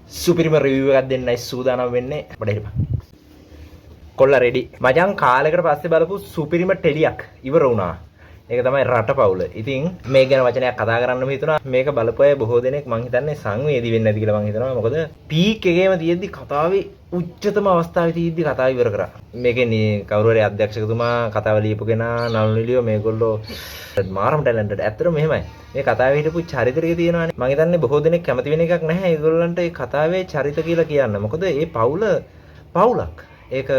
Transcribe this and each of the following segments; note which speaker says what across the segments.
Speaker 1: සුපිරිම රිවිව් එකක් දෙන්නයි සූදානම් වෙන්නේ. බඩ හිටපන්. කොල්ල රෙඩි. මචං, කාලෙකට පස්සේ බලපු සුපිරිම ටෙලියක් ඉවර වුණා. ඒක තමයි රටපවුල. ඉතින් මේ ගැන වචනයක් කතා කරන්නම හිතුණා. මේක බලපු අය බොහෝ දෙනෙක් මං හිතන්නේ සංවේදී වෙන්නේ නැති කියලා මං හිතනවා. මොකද පීක් එකේම තියෙද්දි, කතාවේ උච්චතම අවස්ථාවේ තියෙද්දි කතාව ඉවර කරා. මේකේ කවුරු හරි අධ්‍යක්ෂකතුමා, කතාව ලියපු කෙනා, නළු නිළියෝ, මේගොල්ලෝ මාරම ටැලන්ටඩ්. ඇත්තටම මෙහෙමයි. මේ කතාවේ හිටපු චරිත ටික තියෙනවානේ. මං හිතන්නේ බොහෝ දෙනෙක් කැමති වෙන එකක් නැහැ ඒගොල්ලන්ට ඒ කතාවේ චරිත කියලා කියන්න. මොකද ඒ පවුල පවුලක්. ඒක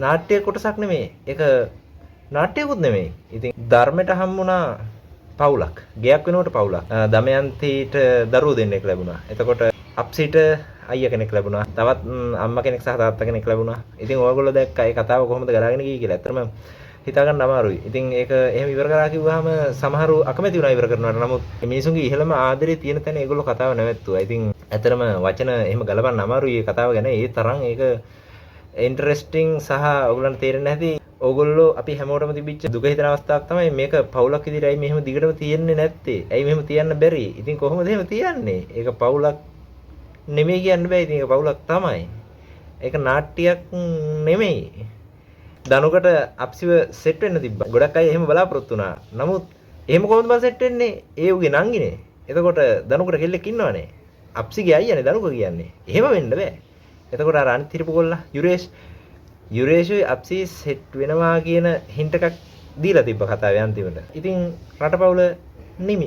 Speaker 1: නාට්‍ය කොටසක් නෙමෙයි. ඒක නාට්‍යකුත් නෙමෙයි. ඉතින් ධර්මයට හම්බුණා පවුලක්. ගෙයක් වෙනුවට පවුලක්. දමයන්තිට දරුවෝ දෙන්නෙක් ලැබුණා. එතකොට අප්සිට අයියා කෙනෙක් ලැබුණා. තවත් අම්මා කෙනෙක් සහ තාත්තා කෙනෙක් ලැබුණා. ඉතින් ඔයගොල්ලෝ දැක්කා ඒ කතාව කොහොමද ගලාගෙන ගියේ කියලා. ඇත්තටම හිතා ගන්න අමාරුයි. ඉතින් ඒක එහෙම ඉවර කරා කිව්වහම සමහරු අකමැති වුණා ඉවර කරනවට. නමුත් මිනිසුන්ගේ ඉහළම ආදරේ තියෙන තැන ඒගොල්ලෝ කතාව නැවැත්තුවා. ඉතින් ඇත්තටම වචන එහෙම ගලපන්න අමාරුයි ඒ කතාව ගැන. ඒ තරම් ඒක ඉන්ටරෙස්ටිං සහ ඔයගොල්ලන්ට තේරෙන්නේ නැති, ඕගොල්ලෝ අපි හැමෝටම තිබිච්ච දුක හිතෙන අවස්ථාවක් තමයි මේක පවුලක් විදිහට ඇයි මෙහෙම දිගටම තියෙන්නේ නැත්තේ? ඇයි මෙහෙම තියන්න බැරි? ඉතින් කොහොමද එහෙම තියන්නේ? ඒක පවුලක් නෙමෙයි කියන්න බෑ. ඉතින් ඒක පවුලක් තමයි. ඒක නාට්‍යයක් නෙමෙයි. දනුකට අප්සිව සෙට් වෙන්න තිබ්බා. ගොඩක් අය එහෙම බලාපොරොත්තු වුණා. නමුත් එහෙම කොහොමද බං සෙට් වෙන්නේ? ඒ උගේ නංගිනේ. එතකොට දනුකට කෙල්ලෙක් ඉන්නවනේ. අප්සිගේ අයියානේ දනුක කියන්නේ. එහෙම වෙන්න බෑ. එතකොට අර අනිත් හිටපු කොල්ලා යුරේෂ්, යුරේෂුයි අප්සි සෙට් වෙනවා කියන හින්ට් එකක් දීලා තිබ්බ කතාවේ අන්තිමට. ඉතින් රටපවුල නිමි.